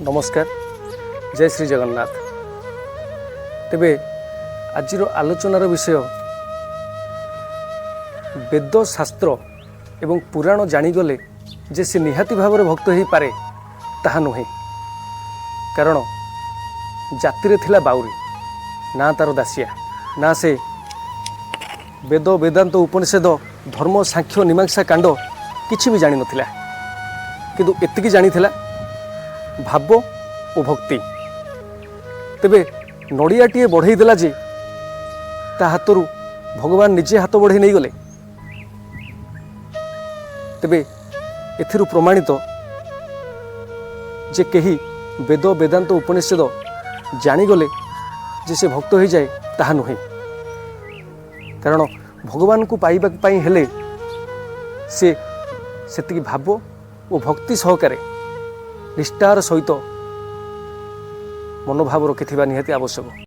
ନମସ୍କାର, ଜୟ ଶ୍ରୀ ଜଗନ୍ନାଥ। ତେବେ ଆଜିର ଆଲୋଚନାର ବିଷୟ, ବେଦ, ଶାସ୍ତ୍ର ଏବଂ ପୁରାଣ ଜାଣିଗଲେ ଯେ ସେ ନିହାତି ଭାବରେ ଭକ୍ତ ହୋଇପାରେ, ତାହା ନୁହେଁ। କାରଣ ଜାତିରେ ଥିଲା ବାଉରୀ, ନା ତାର ଦାସିଆ, ନା ସେ ବେଦ, ବେଦାନ୍ତ, ଉପନିଷଦ, ଧର୍ମ, ସାଂଖ୍ୟ, ମୀମାଂସା କାଣ୍ଡ କିଛି ବି ଜାଣିନଥିଲା। କିନ୍ତୁ ଏତିକି ଜାଣିଥିଲା, ଭାବ ଓ ଭକ୍ତି। ତେବେ ନଡ଼ିଆଟିଏ ବଢ଼େଇ ଦେଲା ଯେ ତା ହାତରୁ ଭଗବାନ ନିଜେ ହାତ ବଢ଼େଇ ନେଇଗଲେ। ତେବେ ଏଥିରୁ ପ୍ରମାଣିତ ଯେ କେହି ବେଦ, ବେଦାନ୍ତ, ଉପନିଷଦ ଜାଣିଗଲେ ଯେ ସେ ଭକ୍ତ ହୋଇଯାଏ, ତାହା ନୁହେଁ। କାରଣ ଭଗବାନଙ୍କୁ ପାଇବା ପାଇଁ ହେଲେ ସେ ସେତିକି ଭାବ ଓ ଭକ୍ତି ସହକାରେ ନିଷ୍ଠାର ସହିତ ମନୋଭାବ ରଖିଥିବା ନିହାତି ଆବଶ୍ୟକ।